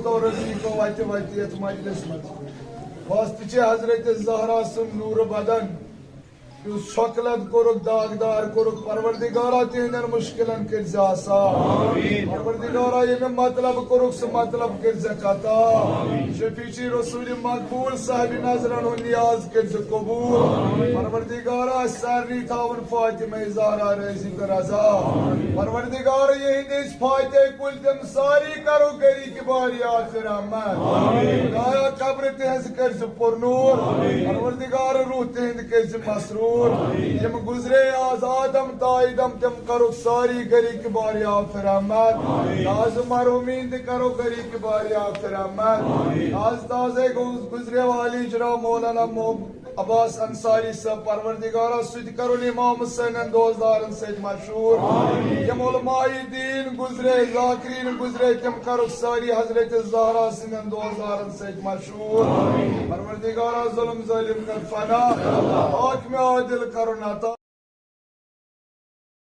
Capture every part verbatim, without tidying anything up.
تو رضی کو وتہِ وتہِ یتھ مجلس منٛز۔ واسطہٕ چھِ حضرت زہرا سُنٛد نوٗرٕ بدن، یُس شۄکلت کوٚرُکھ، داغدار کوٚرُکھ، پروردگارا تِہنٛدٮ۪ن مُشکلن کٔرۍ زِ آسان۔ آمین۔ پروردگارا ییٚمہِ مطلب کوٚرُکھ، سُہ مطلب کٔرۍ زِ عطا۔ آمین۔ شفیع رسول مقبول صاحب نظرن ہُنٛد نیاز کٔرۍ زِ قبول۔ آمین۔ پروردگارا اسہِ سارنٕے تھاوُن فاطمہ زہرا رٲضی تہٕ رضا۔ آمین۔ پروردگارا یِہنٛدِ أسۍ فاتحہ کُلۍ تِم ساری کرو گری کبار یاد رحمت۔ آمین۔ خدایا قبر تِہنٛز کٔرۍ زِ پُرنوٗر۔ آمین۔ پروردگار روح تِہنٛد کٔرۍ زِ مسرور۔ آمین۔ یِم گُزرے آز آدم تا آدم تِم کرو ساری گری کبار یاد رحمت۔ آمین۔ تازٕ مرحومین تہِ کرو گری کبار یاد رحمت۔ آمین۔ آز تازے گوٚو گُزرے والی جناب مولانا محمد عباس انصاری صٲب، پروردگارا سُہ تہِ کرُن امام حسینن دوستدارن سۭتۍ مشہوٗر۔ آمین۔ یِم علماء دین گُزرے، ذاکرین گُزرے، تِم کرُکھ سٲری حضرت زہرا سٕنٛدٮ۪ن دوستدارن سۭتۍ مشہوٗر۔ آمین۔ پروردگارا ظلم ظٲلم کر فنا، حاکم عادل کرُن عطا۔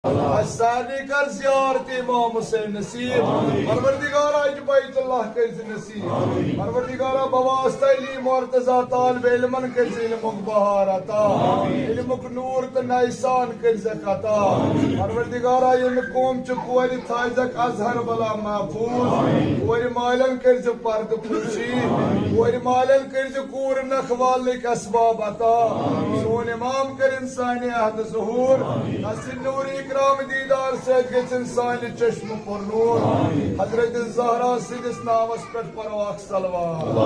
اسہِ سارنٕے کر زیارت امام حسین نصیب۔ آمین۔ پروردگارا اجہِ بیت اللہ کٔرۍ زِ نصیب۔ آمین۔ پروردگارا بواسطہ علی مرتضی طالب علمن کٔرۍ زِ علمُک بہار عطا۔ آمین۔ علمُک نور تہٕ نَیہِ سان کٔرۍ زٮ۪کھ عطا۔ آمین۔ پروردگارا ییٚمہِ قوم چہِ کورِ تھٲوزٮ۪کھ اظہر بلا محفوظ۔ آمین۔ کورِ مالٮ۪ن کٔرۍ زِ پردٕ پوشی۔ آمین۔ کورِ مالٮ۪ن کٔرۍ زِ کوٗر نکھوالنٕکۍ اسباب عطا۔ آمین۔ سون امام کٔرِن سانہِ عہد ظہور۔ آمین۔ نصر نور اکرام دیدار سۭتۍ گٔژھِن سانہِ چشمہٕ پُرنوٗر۔ آمین۔ حضرت زہرا سٕنٛدِس ناوس پٮ۪ٹھ پرو اکھ صلوات۔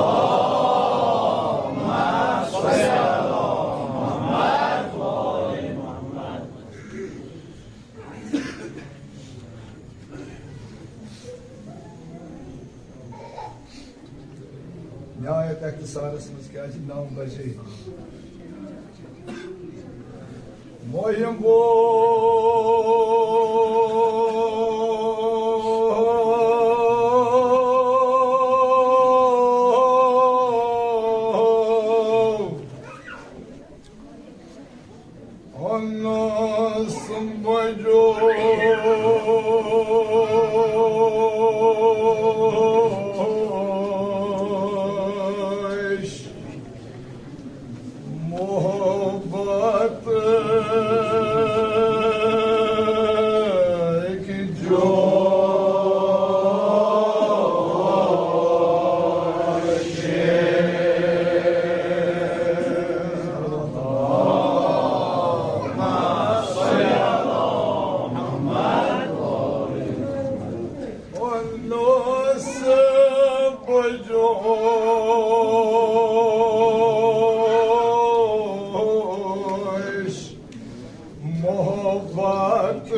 نہایت اختصارس منٛز کیازِ نو بجے۔ مہم بو انس بجو محبت کی جو نصب جوش محبت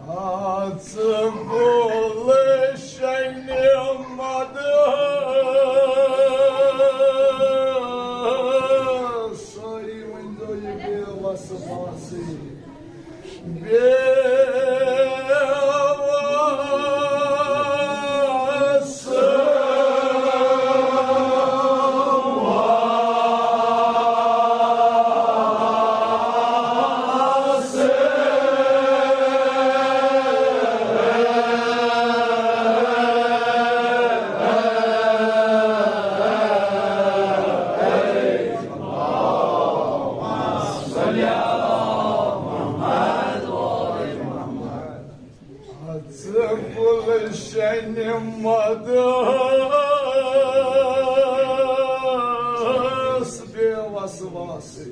آژ گُلشنہِ مدہس۔ سٲری ؤنۍزیو یہِ بے وس واسٕے۔ بے وس۔ ژٕ گُلشنہِ مدہس بے وسواسٕے۔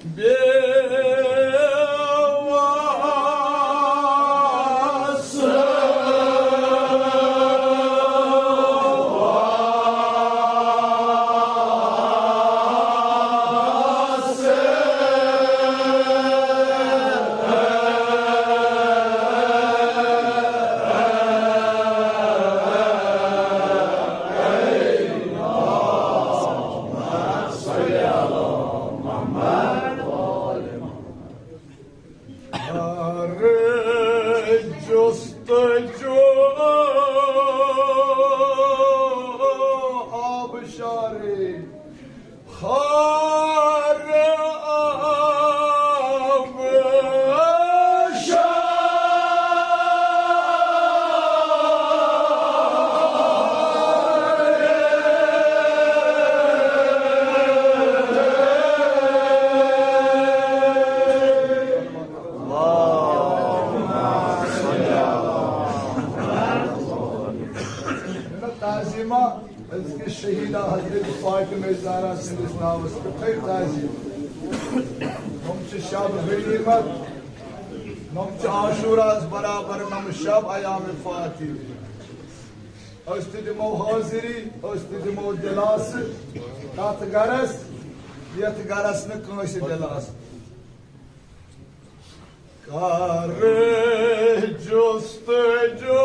بے جستجو آبشارِ خار آبشار. تعظیمہ أزکِس شہیدہ حضرت فاطمہ زہرا سٕنٛدِس ناوَس پٮ۪ٹھ تعظیم۔ یِم چھِ شب غنیمت، یِم چھِ عاشوراہَس برابر، یِم شب ایام فاطمہ۔ أسۍ تہِ دِمو حٲضری، أسۍ تہِ دِمو دِلاسہٕ تَتھ گرَس، یَتھ گرَس نہٕ کٲنٛسہِ دِلاسہٕ۔ کر جستجو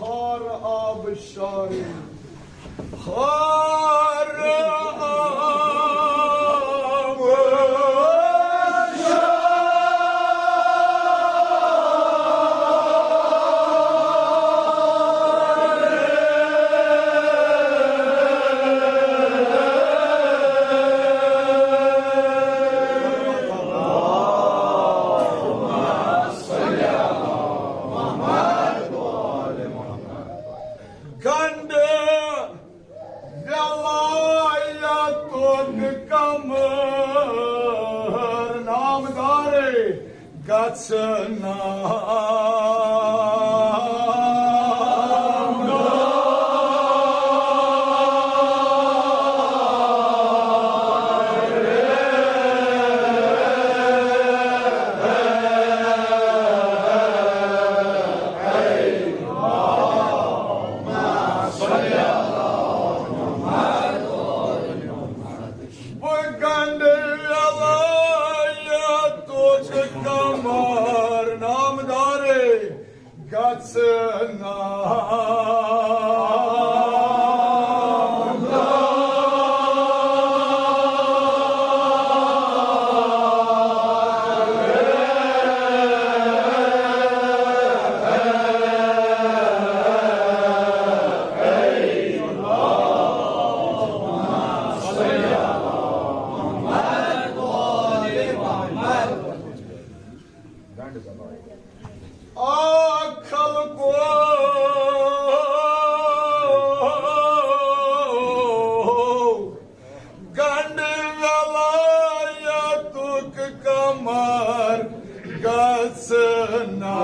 ہر آبشار، ہر آبشار۔ گنڈ ولایتُک قمر نامدارے گژھنا۔ بہٕ گنڈٕ ولایتُک قمر نامدارے گژھنا۔ آ خلقو، گنڈ ولایتُک قمر گژھنا۔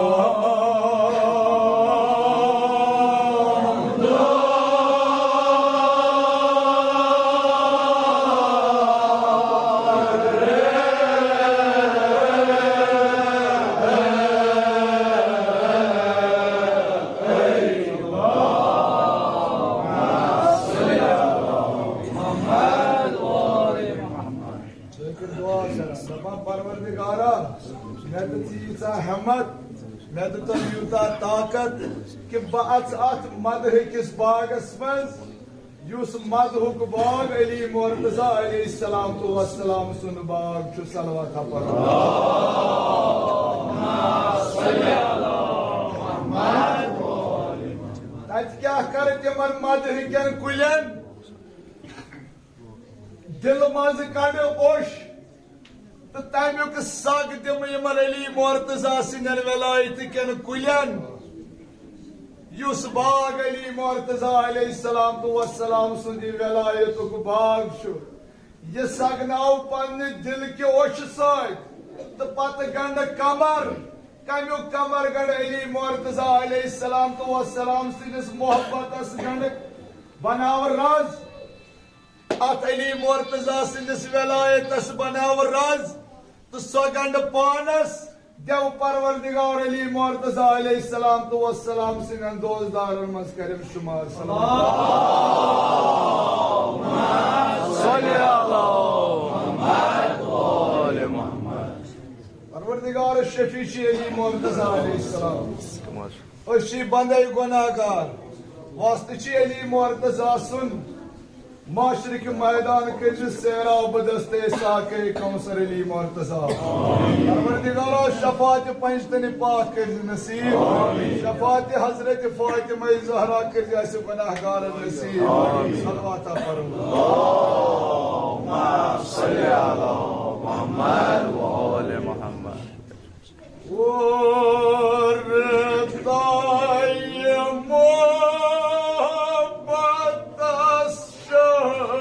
دپان، پروردگارا، مےٚ دِژ ییٖژاہ ہمت، مےٚ دِژ یوٗتاہ طاقت کہِ بہٕ اژٕ اتھ مدحہٕ کِس باغس منٛز، یُس مدحُک باغ علی مرتضی علیہ السلام تو والسلام سُنٛد باغ چھُ۔ صلوات پرو۔ تتہِ کیٛاہ کرٕ تِمن مدحہٕ کٮ۪ن کُلٮ۪ن؟ دِلہٕ منٛزٕ کڑٕ اوٚش تہٕ تمیُک سگ دِمہٕ یِمن علی مرتضی سٕنٛدٮ۪ن ولایتہٕ کٮ۪ن کُلٮ۪ن، یُس باغ علی مرتضی علیہ السلام تو والسلام سُنٛد یہِ ولایتُک باغ چھُ۔ یہِ سگناو پننہِ دِلہٕ کہِ اوٚشہِ سۭتۍ تہٕ پتہٕ گنڈٕ کمر۔ کمیُک کمر گنڈٕ؟ علی مرتضی علیہ السلام تو والسلام سٕنٛدِس محبتس گنڈٕ، بناو رز۔ اتھ علی مرتضی سٕنٛدِس ولایتس بناو رز تہٕ سۄ گنڈٕ پانس۔ دیو پروردگار علی مرتضی علیہ السلام تو والسلام سٕنٛدٮ۪ن دوستدارن منٛز کرن شمار۔ صلوات۔ صلی اللہ محمد و آل محمد۔ پروردگار شفیع چھِ علی مرتضی علیہ السلام۔ أسۍ چھِ بندے گناہ گار، واسطہٕ چھِ علی مرتضی سُنٛد۔ معاشرٕ کہِ میدان کٔرۍ زِ سیراب دستے ساقے کوثر علی مرتضی۔ پروردگارا، شفاعت پنجتن پاک کٔرزِ نصیب۔ شفاعت حضرت فاطمہ زہرا کٔرزِ اسہِ گناہگارن نصیب۔ صلوات پرو۔ اللهم صل على محمد وآل محمد۔ اور تای محبت شان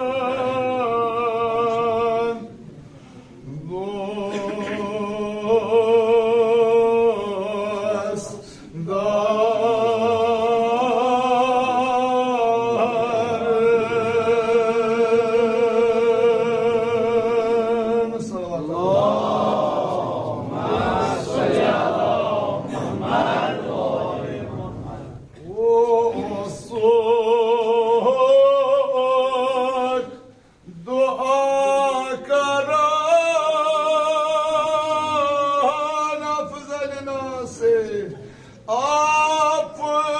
دوست دار۔ صلوات۔ اللهم صل على محمد وآل محمد۔ او سوک دعا کران افضل ناس افضل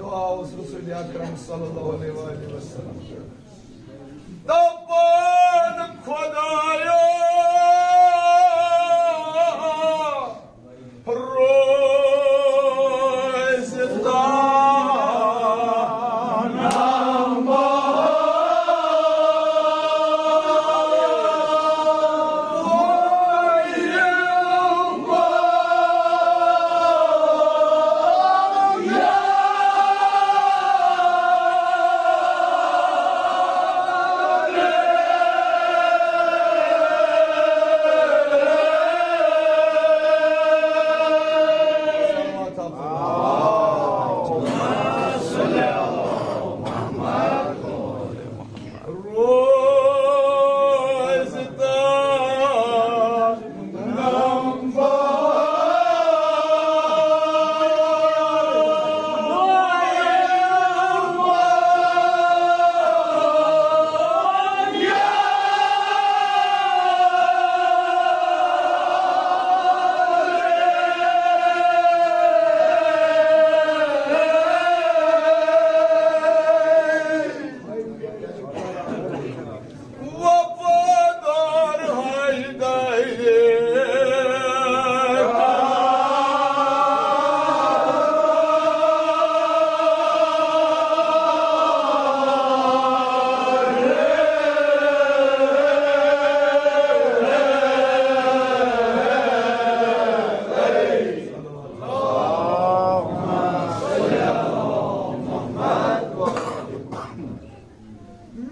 دعا اوس رسول اکرم صلی اللہ علیہ وآلہ وسلم دپان، خدایا، روزِ تانم وفادار حیدر۔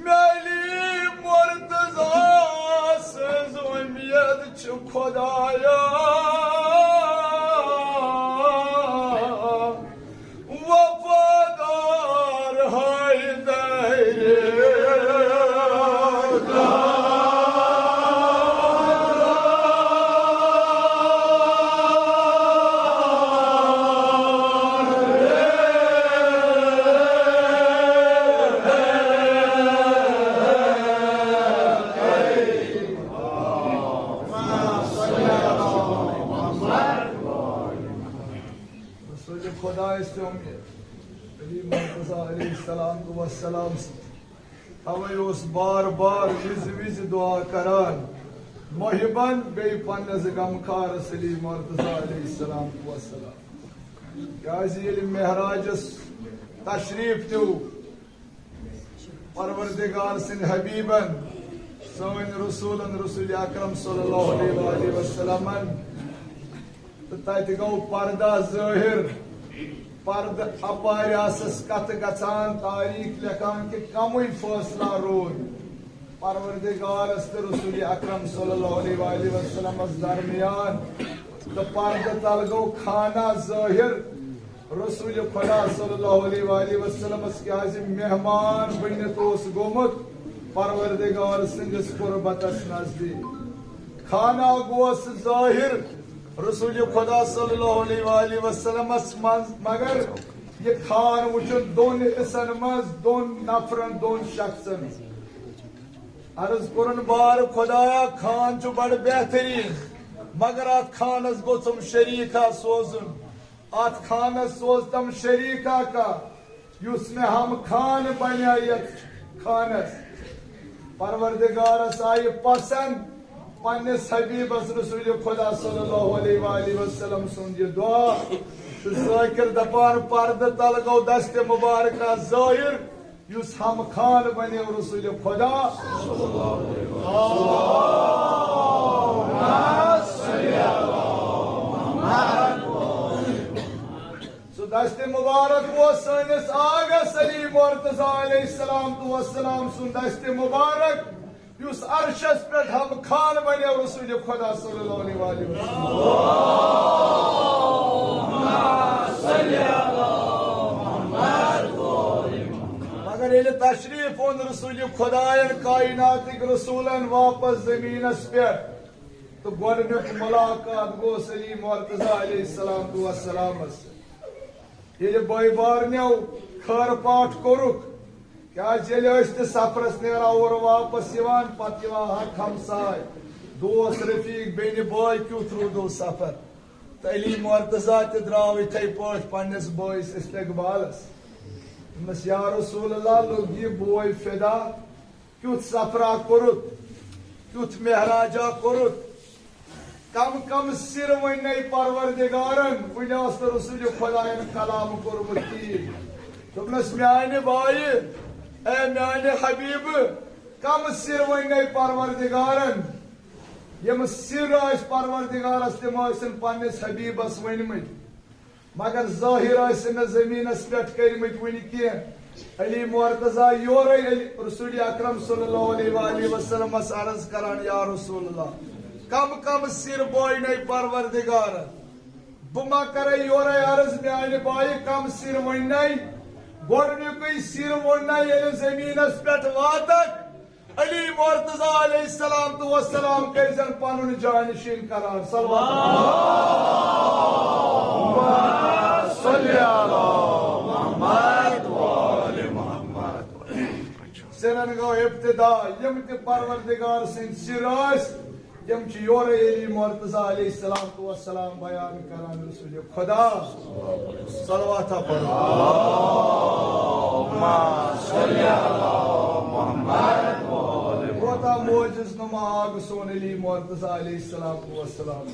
میلی مرتضی سٕنٛز اُمید چھِ خدایا، وفادار حیدر۔ رسول خدا ٲسۍ تِم علی مرتضی علیہ السلام والسلام سٕنٛدۍ۔ توے اوس بار بار وِزِ وِزِ دعا کران، محبن بیٚیہِ پننِس غمخارس علی مرتضی علیہ السلام والسلام۔ کیازِ ییٚلہِ معراجس تشریف نیوٗ، پروردگار سٕنٛدۍ حبیبن، سٲنۍ رسولن، رسول اکرم صلی اللہ علیہ وآلہ وسلمن، تہٕ تتہِ گوٚو پردہ ظٲہر۔ پردٕ اپارِ آسس کتھٕ گژھان، تاریخ لیکھان کہِ کمٕے فٲصلہ روٗد پروردگارس تہٕ رسول اکرم صلی اللہ علیہ وآلہ وسلمس درمیان، تہٕ پردٕ تل گوٚو خانہ ظٲہر۔ رسول خدا صلی اللہ علیہ وآلہ وسلمس کیازِ مہمان بٔنِتھ اوس گوٚمُت پروردگار سٕنٛدِس قربتس نزدیٖک۔ خانہ گوس ظٲہر، رسول خدا صلی اللہ علیہ وآلہ وسلمس منٛز، مگر یہِ خان وٕچھُن دۄن حصن منٛز، دۄن نفرن، دۄن شخصن۔ عرض کوٚرُن، بار خدایا، خان چھُ بڑٕ بہتریٖن، مگر اتھ خانس گوٚژھُم شریٖکا سوزُن۔ اتھ خانس سوز تم شریٖکا کانٛہہ، یُس مےٚ ہم خان بنہِ یتھ خانس۔ پروردگارس آیہِ پسند پننِس حبیبس رسول خدا صلی اللہ علیہ وآلہ وسلم سُنٛد یہِ دعا۔ تہٕ ذٲکر دپان، پردٕ تل گوٚو دست مبارکہ ظٲہر، یُس ہم خان بنیو رسول خدا۔ سُہ دست مبارک اوس سٲنِس آغا علی مرتضی علیہ السلام تو والسلام سُنٛد دست مبارک، یُس عرشس پٮ۪ٹھ ہم خان بنیو رسول خدا صلی اللہ علیہ وآلہ وسلم۔ مگر ییٚلہِ تشریف اوٚن رسول خداین کائناتٕکۍ رسولن واپس زمینس پٮ۪ٹھ، تہٕ گۄڈٕنیُک ملاقات گوٚو علی مرتضی علیہ السلام تو والسلامس سۭتۍ۔ ییٚلہِ بٲے بارنیو خٲر پاٹھ کوٚرُکھ، کیازِ ییٚلہِ أسۍ تہِ سفرس نیران اورٕ واپس یِوان، پتہٕ یِوان حق ہمساے، دوس رفیق، بیٚنہِ بٲے، کیُتھ روٗدو سفر؟ تہٕ علی مرتضی تہِ درٛاو یِتھے پٲٹھۍ پننِس بٲیِس استقبالس۔ دوٚپنس، یا رسول اللہ، لوٚگ یہِ بوے فدا، کیُتھ سفرا کوٚرُتھ، کیُتھ معراجا کوٚرُتھ، کم کم سِر ؤنۍ نَے پروردگارن، وُنہِ اوس نہٕ رسول خداین کلام کوٚرمُت کِہیٖنۍ۔ دوٚپنس، میانہِ بایہِ، اے میانہِ حبیبہٕ، کم سِر ؤنۍ نَے پروردگارن؟ یِم سِر ٲسۍ پروردگارس، تِم ٲسِن پننِس حبیبس ؤنۍمٕتۍ۔ مگر ظٲہر ٲسۍ نہٕ زمینس پٮ۪ٹھ کٔرمٕتۍ وُنہِ کینٛہہ۔ علی مرتضی یورے علی، رسول اکرم صلی اللہ علیہ وآلہ وسلمس عرض کران، یا رسول اللہ، کم کم سِر بوے نَے پروردگارن؟ بہٕ ما کرے یورے عرض، میانہِ بایہِ، کم سِر ؤنۍ نَے؟ گۄڈٕنیُکُے سِر ووٚن نَے، ییٚلہِ زمینس پٮ۪ٹھ واتکھ، علی مرتضی علیہ السلام تو والسلام کٔرۍ زن پنُن جانشین قرار۔ صلوات۔ اللہم صل علی محمد و آل محمد۔ سِرن گوٚو ابتدا، یِم تہِ پروردگار سٕنٛدۍ سِر ٲسۍ، تِم چھِ یورے علی مرتضی علیہ السلام تو والسلام بیان کران رسول خدا۔ صلوات پرو۔ اللہم صل علی محمد و آل محمد۔ کوتاہ معجز نما آو سون علی مرتضی علیہ السلام تو والسلام۔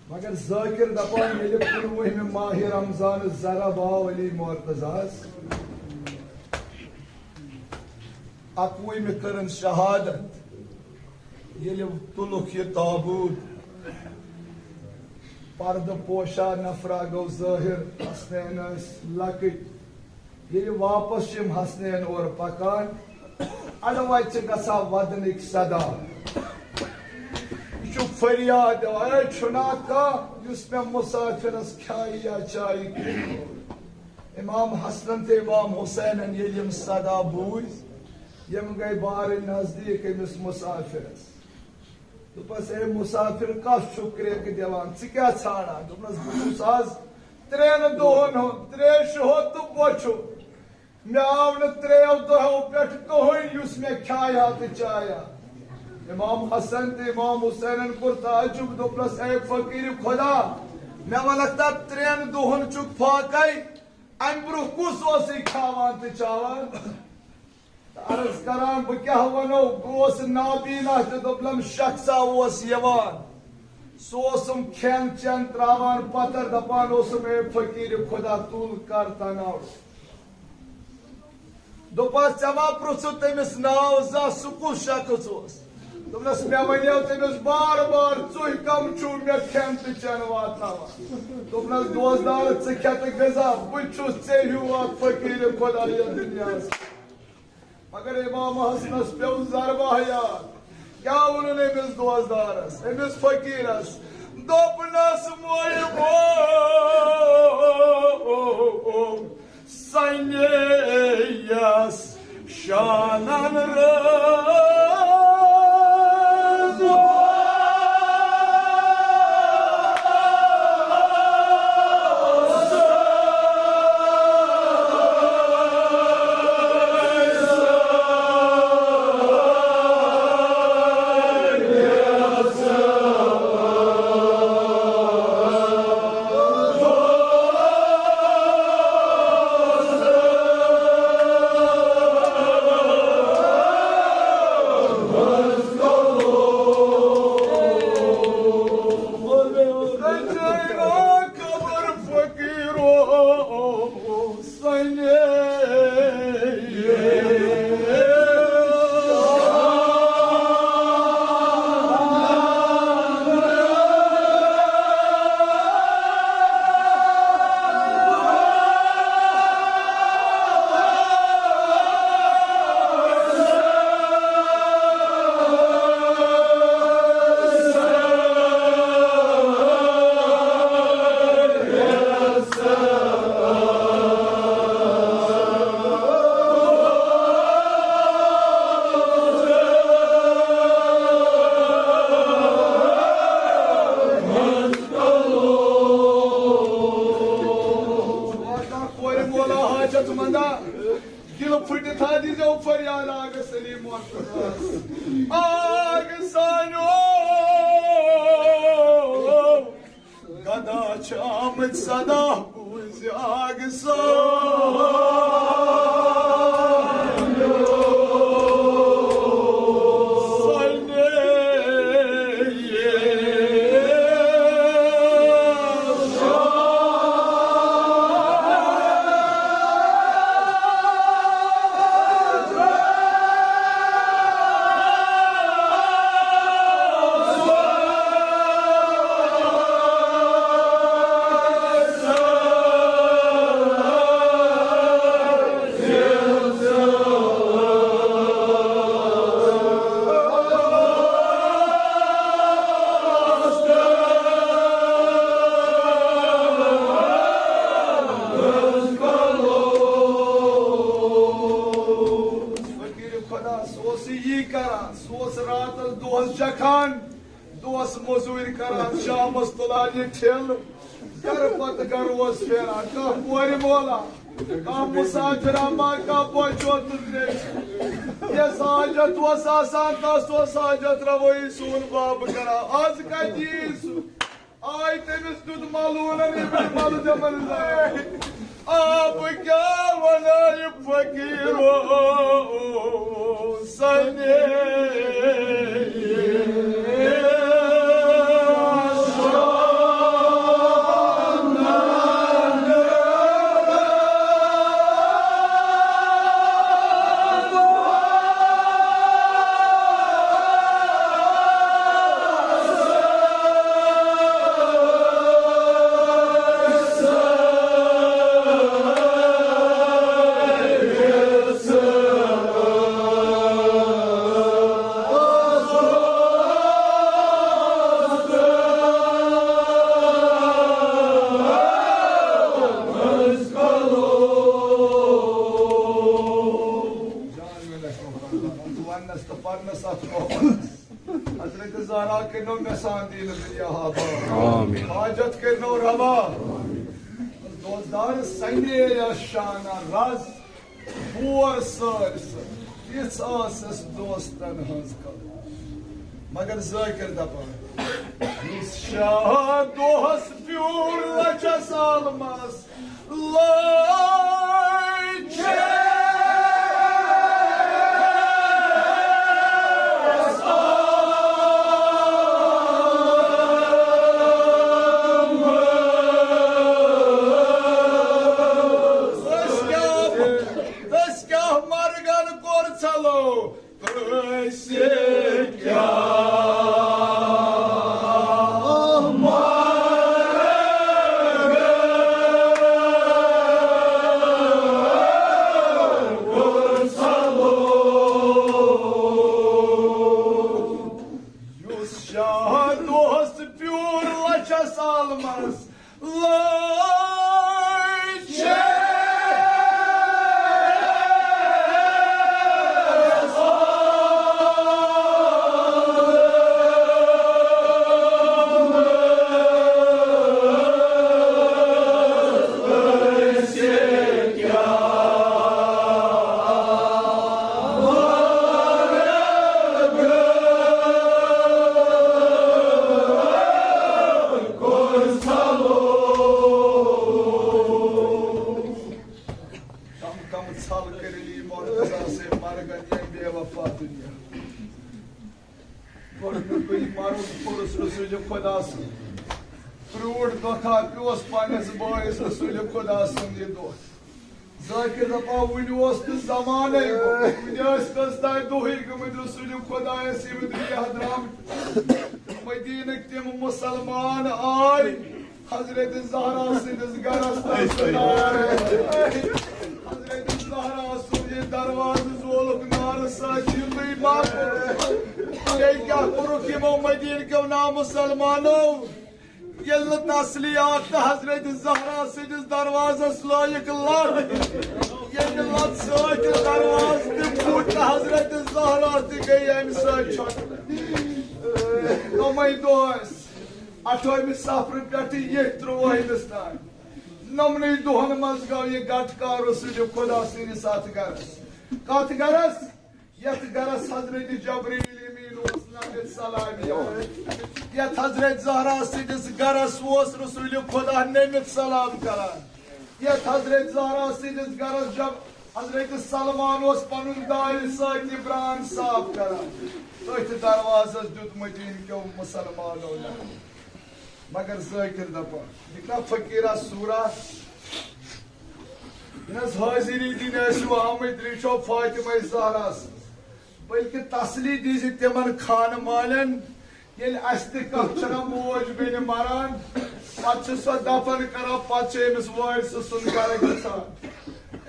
مگر ذاکر دپان، ییٚلہِ کُنوُہمہِ ماہِ رمضان ضرب آو علی مرتضیٰ ہس، اکوُہمہِ کٔرٕن شہادت۔ ییٚلہِ تُلُکھ یہِ تابوت، پردٕ پوشا نفرا گوٚو ظٲہر، حسنین ٲسۍ لۄکٕٹۍ۔ ییٚلہِ واپس چھِ یِم حسنین اورٕ پکان، اڑٕ وتہِ چھِ گژھان ودنٕکۍ صدا۔ یہِ چھُ فریاد دِوان، "اے، چھُنا کانٛہہ یُس مےٚ مسافرس کھیایہِ یا چایہِ کینٛہہ؟" امام حسنن تہٕ امام حسینن ییٚلہِ یِم صدا بوٗزۍ، یِم گٔے بارٕنۍ نزدیٖک أمِس مسافرس۔ دوٚپُس، "اے مسافر، کس چھُکھ کرٛیکہٕ دِوان؟ ژٕ کیٛاہ ژھانٛڈان؟" دوٚپنس، "بہٕ چھُس از ترٛٮ۪ن دۄہن ہُنٛد تریشہِ ہُنٛد تہٕ بۄچھُن۔ مےٚ آو نہٕ ترٛیٚیو دۄہو پٮ۪ٹھ کٕہٕنۍ یُس مےٚ کھیایہِ ہا تہٕ چایہِ ہا۔" امام حسن تہٕ امام حسینن کوٚر تعجب، دوٚپنس، "اے فقیٖر خدا، مےٚ وَنکھ تہ ترٛٮ۪ن دۄہن چھُکھ فاقے، امہِ برٛونٛہہ کُس اوسُے کھیاوان تہٕ چاوان؟" تہٕ عرض کران، بہٕ کیٛاہ وَنو، بہٕ اوسُس نابینا تہٕ دوٚپلم شخصا اوس یِوان۔ سُہ اوسُم کھٮ۪ن چٮ۪ن تراوان پتھر، دپان اوسُم، "اے فقیٖر خدا، تُل کر تناو۔" دوٚپس، "ژےٚ ما پرٛژھُتھ تٔمِس ناو زانٛہہ، سُہ کُس شخص اوس؟" دوٚپنس، "مےٚ وَنیو تٔمِس بار بار، ژُہۍ کم چھِو مےٚ کھٮ۪ن تہٕ چٮ۪ن واتناوان؟" دوٚپنس، "دوستدار، ژٕ کھٮ۪تہٕ غذا، بہٕ تہِ چھُس ژےٚ ہیوٗ اکھ فقیٖر خدا یتھ دُنیاہس۔" مگر امام حسنس پیوٚو ضربہ یاد۔ کیٛاہ ووٚنُن أمِس دوستدارس، أمِس فقیٖرس؟ دوٚپنس، "مول مول، سنے یس شانن رٲض۔" پھٕٹِتھ ہا دیٖزیو فریاد آگہٕ سلیٖم مرتضیٰ۔ آگہٕ سانیو گدا چھِ آمٕتۍ صدا بوٗزِ آگہٕ سانیو۔ فقیٖر خۄدا، سُہ اوس یی کران، سُہ اوس راتس دۄہس جکھان، دۄہس مٔزوٗرۍ کران، شامس تُلان یہِ ٹھیلہٕ، گرٕ پتہٕ گرٕ اوس پھیران، کانٛہہ کورِ مولا، کانٛہہ مسافر اما، کانٛہہ بۄچھِ اوس تہٕ ترٛیش۔ یس حاجت اوس آسان، تس اوس حاجت روٲیی سون باب کران۔ از کتہِ یی سُہ؟ آے تٔمِس دیُت ملوٗنن ابن ملجمن زنٛگہٕ۔ آ، بہٕ کیٛاہ وَنہٕ یہِ فقیٖرو سَنے۔ وننس تہٕ پرنس اتھ محفلس۔ حضرت زہرا کٔرنو مےٚ سان دیٖنہٕ دُنیا آباد۔ آمین۔ حاجت کٔرنو روا۔ دوستدار سَنے یا شانہ رز، بور سٲرۍ سٲرۍ۔ یِژھ ٲسٕس دوستن ہٕنٛز کتھ۔ مگر ذٲکر دپان، یُس شاہ دۄہس پیوٗر لچھس عالمس، أسۍ کیٛاہ مرگن کوٚر ژھلو؟ أسۍ کیٛاہ یُس شاہ دۄہس پیوٗر لچھس عالمس لچھ۔ کم کم ژھل کٔرِتھ یی مرتضیٰ سے مرگن یا بے وفا دنیا۔ گۄڈٕنیُکُے مرُن کوٚرُس رسول خدا سُنٛد۔ پرٛوٗٹھ دۄکھا پیوس پننِس بٲیِس رسول خدا سُنٛد یہِ دۄکھ۔ ذاکر دپان وُنہِ اوس نہٕ زمانَے گوٚمُت، وُنہِ ٲسۍ کٔژ تام دۄہٕے گٔمٕتۍ رسول خدایس ییٚمہِ دُنیا درٛامٕتۍ۔ مدیٖنٕکۍ تِم مُسلمان آے۔ حضرت زہرا سٕنٛدِس گرس تام سُہ نار۔ حضرت زہرا سُنٛد یہِ دروازٕ زولُکھ نارٕ سۭتۍ، یِتُے ما کوٚرُکھ؟ بیٚیہِ کیٛاہ کوٚرُکھ یِمو مدیٖنہٕ کیو نامُسلمانو؟ ییٚلہِ نہٕ تسلی آو تہٕ حضرت زہرا سٕنٛدِس دروازس لٲیِکھ لَت۔ ییٚمہِ لَتہٕ سۭتۍ دروازٕ تہِ پھُٹ تہٕ حضرت زہرا تہِ گٔیہِ اَمہِ سۭتۍ چھۄکہٕ۔ تِمے دۄہ ٲسۍ۔ اَٹھومہِ صفرٕ پٮ۪ٹھٕ ییٚتھۍ ترٛووُہمِس تام۔ نَمنٕے دۄہَن منٛز گوٚو یہِ گٹہٕ کار رسول خدا سٕنٛدِس اَتھ گرس۔ کتھ گرس؟ یتھ گرس حضرت جبرائیل امین اوس نمت سلام کران، یتھ حضرت زہرا سٕنٛدِس گرس اوس رسول خدا نمت سلام کران، یتھ حضرت زہرا سٕنٛدِس گرس جب حضرت سلمان اوس پنُن دارِ سۭتۍ براند صاف کران۔ تٔتھۍ دروازس دیُتمُت أمۍ کیو مسلمانو نہٕ۔ مگر ذٲکر دپان، یہِ کانٛہہ فقیرہ صورہ، یہِ نہٕ حظ حٲضِری دِنہِ ٲسِو آمٕتۍ، ریٖچھو فاطمہ زہرا سٕنٛز، بلکہِ تسلی دیٖزِ تِمن خانہٕ مالٮ۪ن، ییٚلہِ اَسہِ تہِ کانٛہہ چھُنہ موج بیٚنہِ مران، پتہٕ چھِ سۄ دفن کران، پتہٕ چھِ أمِس وٲرثہٕ سُنٛد گرٕ گژھان۔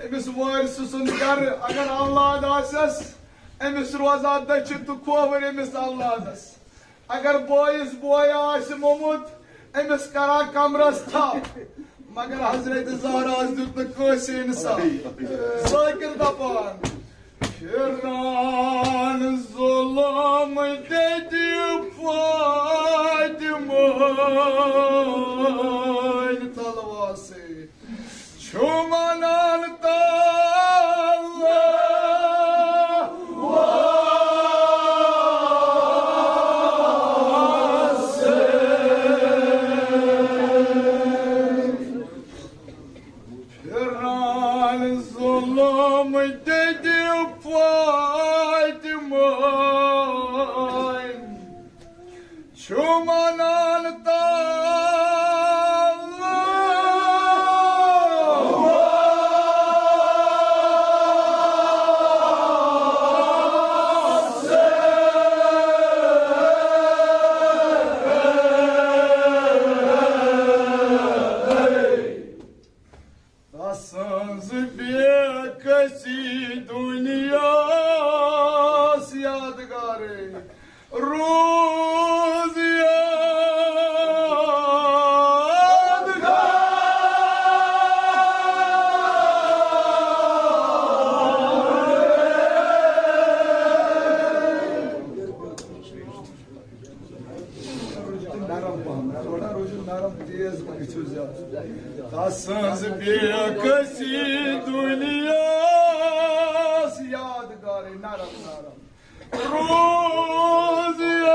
أمِس وٲرثہٕ سُنٛد گرٕ اگر اولاد آسٮ۪س، أمِس روزان دٔچھِنۍ تہٕ کھووٕرۍ أمِس اولادس۔ اگر بٲیِس بوے آسہِ موٚمُت، أمِس کران کمرس تھپھ۔ مگر حضرت زہراہس دیُت نہٕ کٲنٛسہِ انصاف۔ ذٲکر دپان، پھران ظلم دِتہِ فاطمہ تلواسے۔ چھُ ونان تلوار سۭتۍ۔ پھران ظلم دِتہِ فاطمہ۔ چھُ ونان تلوار سۭتۍ۔ تسٕنٛز بے کسی دُنیاہَس یادگارٕے روٗز یادگار۔ نرم پہم، تھوڑا روٗزِو نرم، تیز مہ گٔژھِو زیادٕ۔ تسٕنٛز بے کسی دُنیاہَس یادگارٕے، نرم نرم۔ روٗز یادگار۔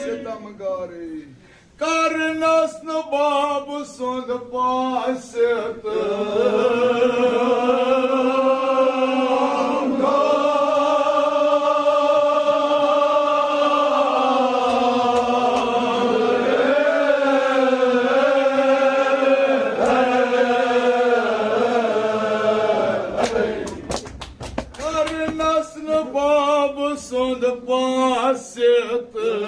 ستم گارٕے۔ کرنس نہٕ باب سُنٛد پاس تہٕ۔ کرنس نہٕ باب سُنٛد پاس تہٕ۔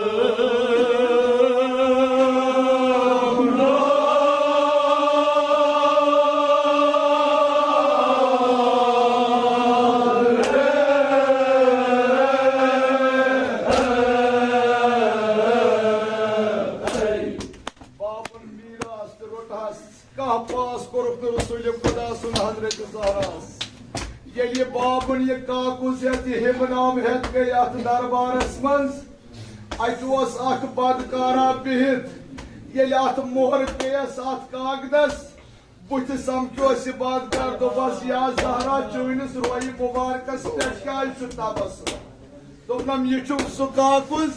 بابن میراث تہٕ روٚٹہس کانٛہہ پاس کوٚرُکھ نہٕ رسول خدا سُنٛد حضرت زہراہس۔ ییٚلہِ یہِ بابُن یہِ کاکُز ہٮ۪تھ، یہِ ہیٚمہٕ نام ہٮ۪تھ گٔے اَتھ دربارس منٛز، اَتہِ اوس اَکھ بدکارا بِہِتھ۔ ییٚلہِ اَتھ مۄہر پیٚیَس اَتھ کاغدس، بُتھِ سمکھیوس یہِ بدکار، دوٚپس، یا زہرا، چٲنِس رویہِ مُبارکس پٮ۪ٹھ کیٛازِ چھُ تبسُم؟ دوٚپنم، یہِ چھُ سُہ کاکُز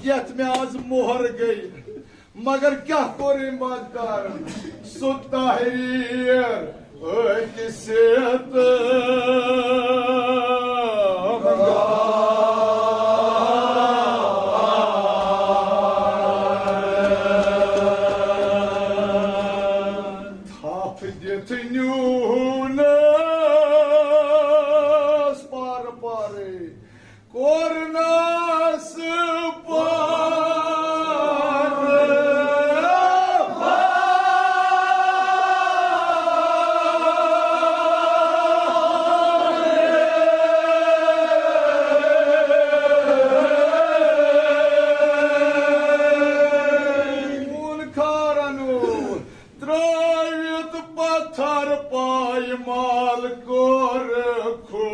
یَتھ مےٚ از مۄہر گٔے۔ مگر کیٛاہ کوٚر أمۍ بدکارن؟ سُہ تحریر أکِس سیتہٕ تھپھ دِتھ نیوٗنس پارٕ پارے۔ کوٚرنس پارٕ خون خارن ترٲوِتھ پتھر۔ پایمال کوٚر کھو۔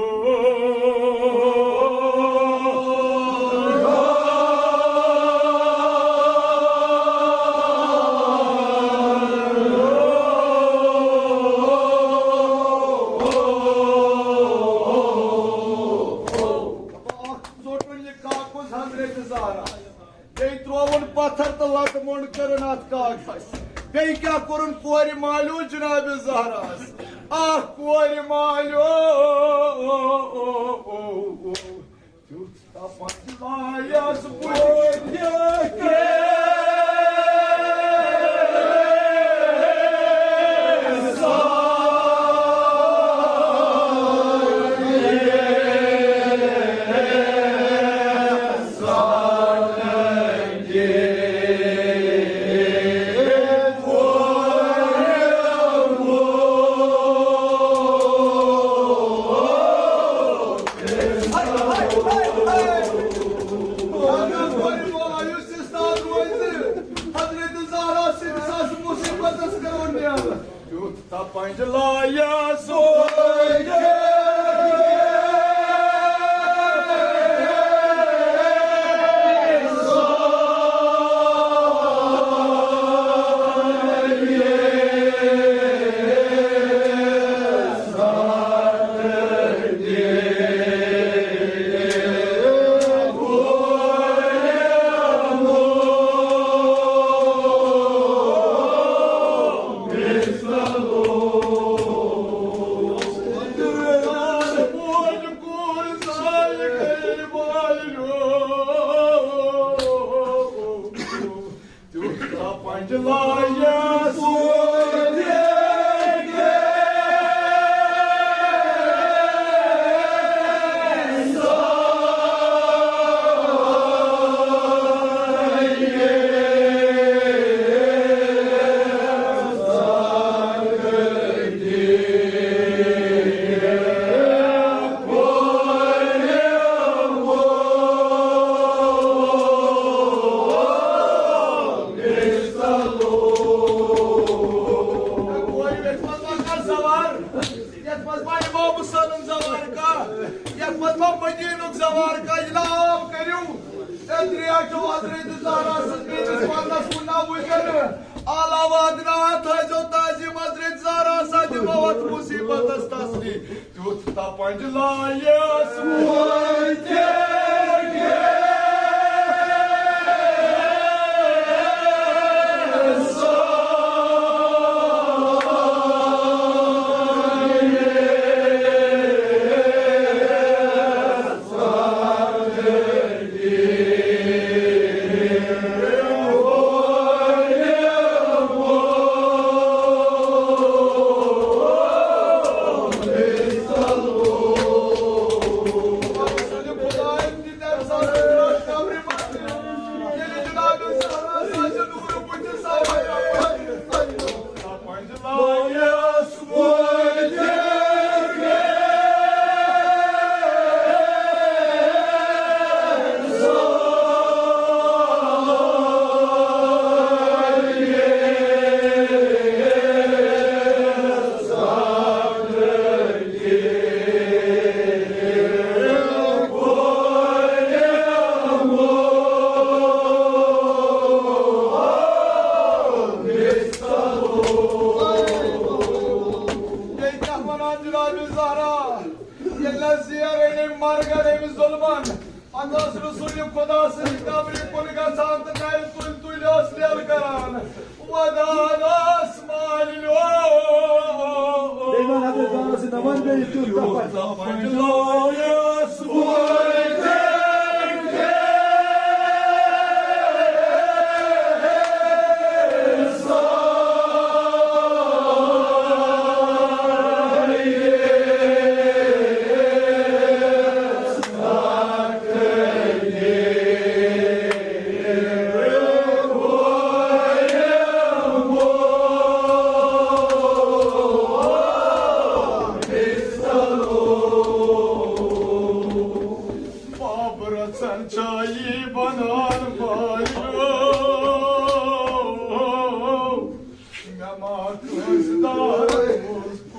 اکھ زوٹُن یہِ کاکُز حضرت زہرا۔ بیٚیہِ ترٛووُن پتھر تہٕ لتہٕ موٚنٛڈ کٔرٕن اتھ کاغذس۔ بیٚیہِ کیٛاہ کوٚرُن کورِ مالیو جناب زہراہس؟ آہ کورِ مالیو، تیُتھ تپن لایس بُتھِ۔ حضرت زہرا سٕنٛدِس اَتھ مُصیٖبتس کٔرٕن نیرٕ۔ تیُتھ تپنج لایس۔ یتھ منٛز ما امام حسینُک زوار کانٛہہ، یتھ منٛز ما مدینُک زوار کانٛہہ، یہِ ناو کٔرِو۔ اے دریاچو حضرت زہرا سٕنٛز میٲنِس پردس کُن ناوٕے کٔرِو۔ اعلیٰ وادنا تھٲیزیو تعظیم حضرت زہرا سٕنٛدِ موت مصیبتس تسلی۔ تیُتھ تپنج لایس وٲتۍ۔ بیٚیہِ کیٛاہ وَنان جناب زہرا؟ ییٚلہِ نہٕ زیر أمۍ مرگن أمۍ ظُلمن، پتہٕ ٲس رسول خدا سٕنٛدِ قبرِ کُن گژھان تہٕ نرِ تُلۍ تُلۍ ٲس لیل کران۔ ودان ٲس مالِنیو۔ بیٚیہِ وَن حضرت زہرا سٕنٛدِ نمن بیٚیہِ تیُتھ تپنج۔ تپنج لایس وٲتۍ۔ باب رژن چایی بنان بایو، مےٚ ما کٲنٛسہِ دارس منٛز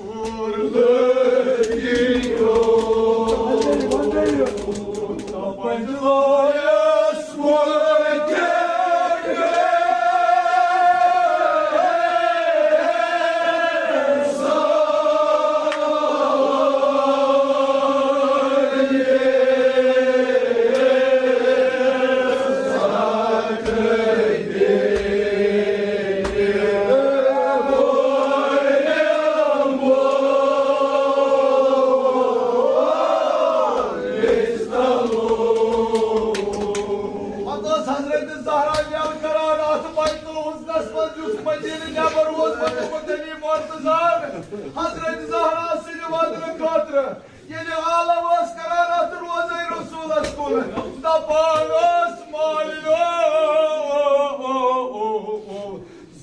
نٮ۪بر اوس ووتمُت علی مرتضیٰ حضرت زہرا سٕنٛدِ ودنہٕ خٲطرٕ۔ ییٚلہِ عالم ٲس کران اتھ روزے رسولس کُن، دپان ٲس، مالِیو،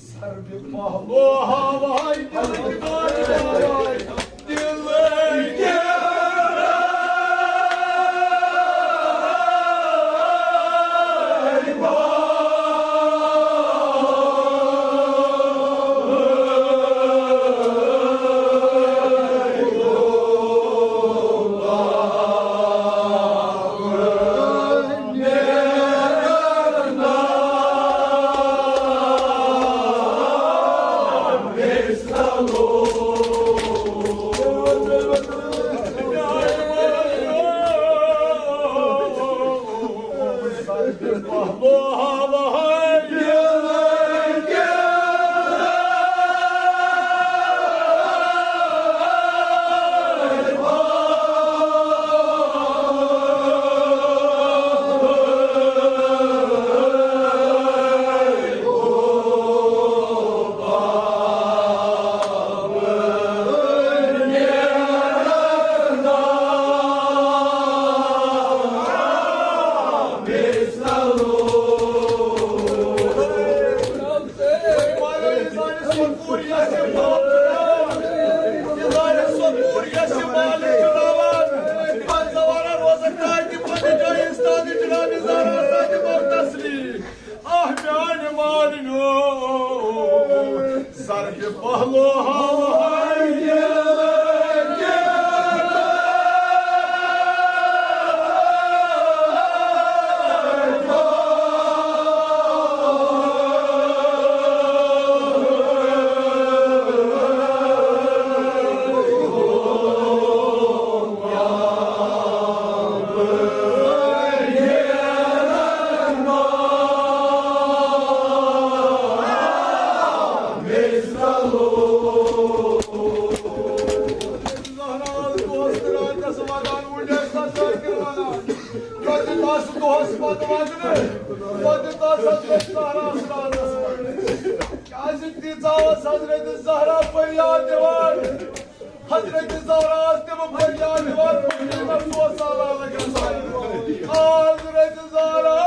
ضربِ پہلو ہاوہاے دِلٕکۍ دۄد ہاوہاے، دِلٕکۍ آہ میانہِ مالِنیو، سر کے پہلو ہاوہاے۔ زہراہس دۄہس تہٕ راتس ودان وُنہِ ٲسۍ تتھ ذٲکر ونان۔ پتہٕ تس دۄہس پتہٕ ودنہٕ، پتہٕ تس حضرت زہراہس راتس ودنہٕ۔ کیازِ تیٖژاہ ٲس حضرت زہرا فریاد دِوان۔ حضرت زہرا ٲس تِم فریاد دِوان، فقیٖرس اوس سہلاب گژھان۔ حضرت زہرا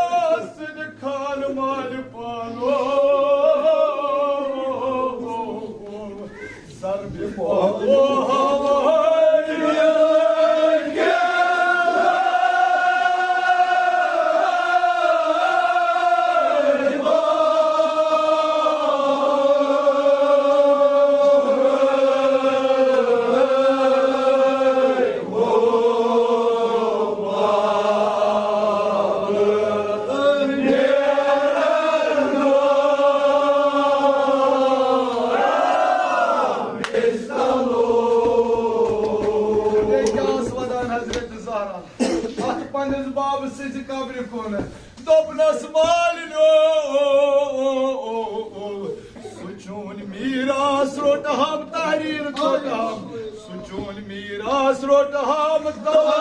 سٕنٛدِ خان مالہِ پانو۔ سر بِمو۔ بیٚیہِ کیٛاہ ٲس وَدان حضرت زہرا؟ اَتھ پنٛنِس بابہٕ سٕنٛزِ قبرِ کُن۔ دوٚپنَس، مالِنیو، سُہ چون میٖراث روٚٹہم تحریٖر ژوٚٹہم، سُہ چون میٖراث روٚٹہم تحریٖر۔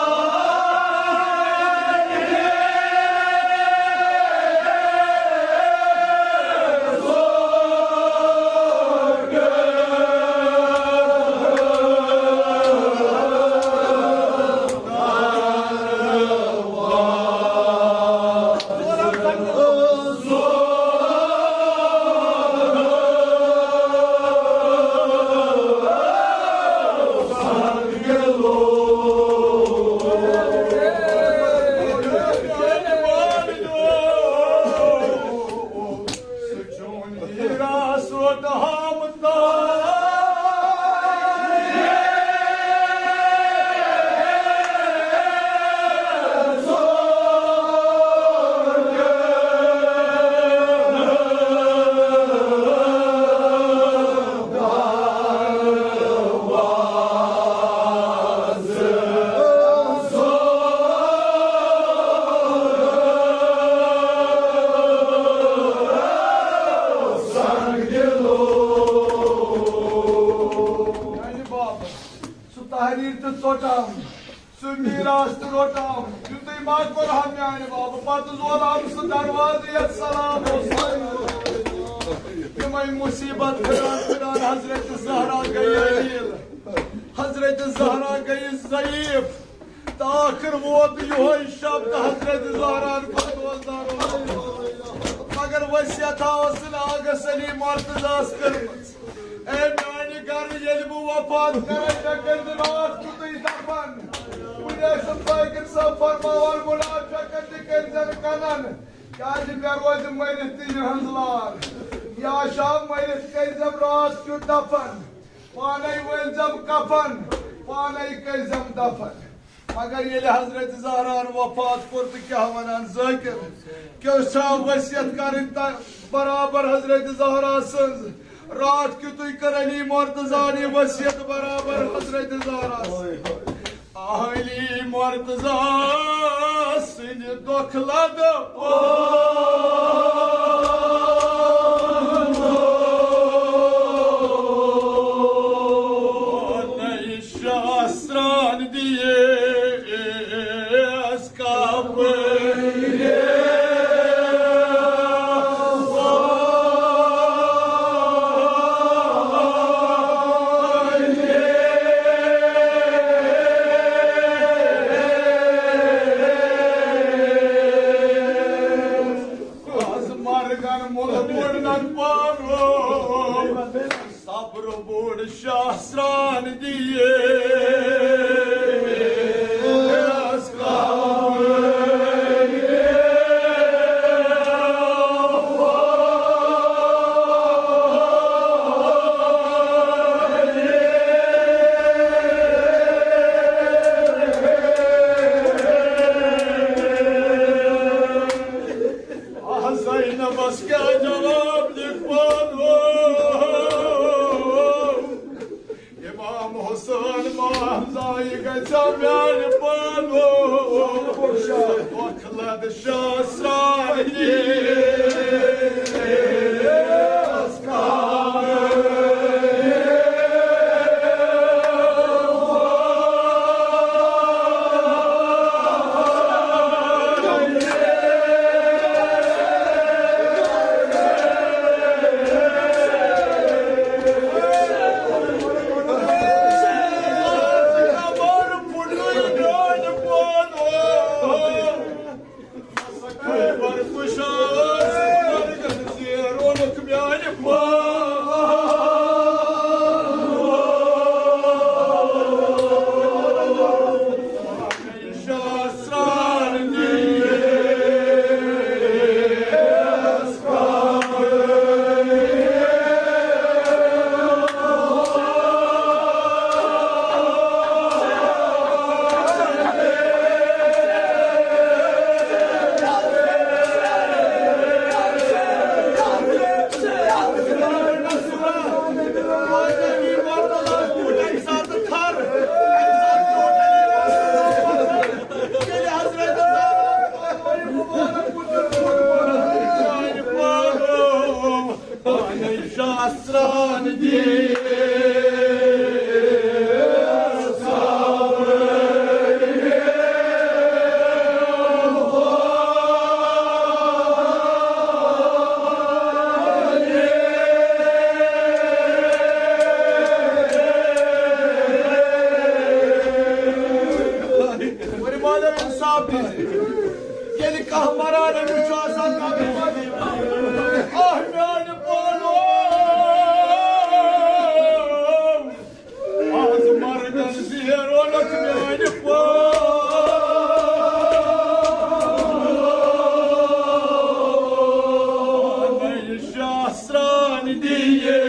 میانہِ بابہٕ، سُہ تحریٖر تہِ ژوٚٹام، سُہ میٖراث تہِ روٚٹام، یُتُے ما کوٚرہم میانہِ بابہٕ، پتہٕ زولہم سُہ دروازٕ یتھ سلام اوس۔ تِم مصیبت پھران پھران حضرت زہرا گٔیہِ علیل۔ حضرت زہرا گٔیہِ ضعیف۔ تہٕ ٲخٕر ووت یِہوٚے شب تہٕ حضرت زہراہن کوٚر روزدار۔ مگر وصیت ٲس نہٕ آغا سلیم مرتضیٰ ہس کٔرمٕژ۔ اے میانہِ گرٕ، ییٚلہِ بہٕ وفات کرے، مےٚ کٔرۍزِ راتھ کیُتُے دفن۔ کُنہِ ٲسِم ذاکر صٲب فرماوان، مُنافقت تہِ کٔرۍزٮ۪ن کنن، کیازِ مےٚ روزِ مٔرِتھ تہِ یِہٕنٛز لار۔ یا شاہ، مٔرِتھ کٔرۍزٮ۪م راتھ کیُتھ دفن، پانے ؤلۍزٮ۪م کفن، پانے کٔرۍزٮ۪م دفن۔ مگر ییٚلہِ حضرت زہراہن وفات کوٚر تہٕ کیٛاہ ونان ذٲکر، کیٛاہ چھا وصیت کرٕنۍ تہ برابر حضرت زہرا سٕنٛز؟ راتھ کیُتُے کٔر علی مرتضیٰ ہن یہِ وصیت برابر حضرت زہرا سٕنٛز۔ علی مرتضیٰ سٕنٛدِ دۄکھٕ لدٕ پانَے شاہ سرٛان دِیَس کپٲرۍ۔ از مرگن مُلہٕ وُڑنن پانو۔ صبر بوٚڑ شاہ سرٛان دِیَس کپٲرۍ۔ آہ، زینبس کیٛاہ جواب دِکھ پانو؟ امام حسین ماہ زایہِ گژھِ میانہِ پانو۔ وۄکھلد شاہ سرٛان دِیَس کپٲرۍ۔ ورِ مالو انصاف دِژ۔ ییٚلہِ کانٛہہ مران أمِس چھُ آسان قبرِ منٛز۔ آہ میانہِ پانو، از مرگن زیرونکھ میانہِ پانو۔ شاہ سرٛان دِیَس۔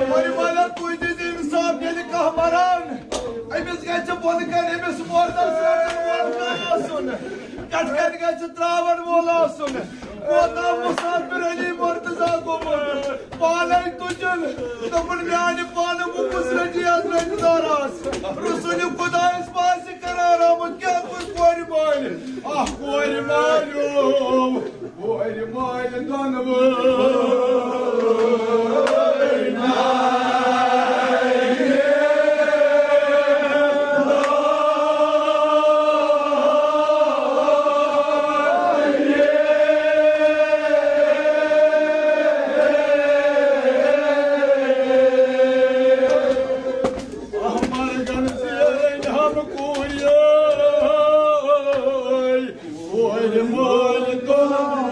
ورِ مالو، تُہۍ دِیِو انصاف، ییٚلہِ کانٛہہ مران، أمِس گژھِ بۄنہٕ کنہِ أمِس مردس رٹن وول کانٛہہ آسُن، پٮ۪ٹھٕ کنہِ گژھِ تراون وول آسُن۔ کوتاہ مسافر علی مرتضیٰ گوٚمُت، پانے تُجُن، دوٚپُن، میانہِ پانہٕ بہٕ کُس رٔٹی از رٔٹۍ دارس؟ رسول خدایس پاسہِ قرار آمُت، کیٛاہ کُس کورِ بانہِ؟ اکھ کورِ مالیو، کورِ مالہِ دۄنوَے۔ احمر گن زیرن ہم کوریے، کورِ مالہِ دۄنوَے۔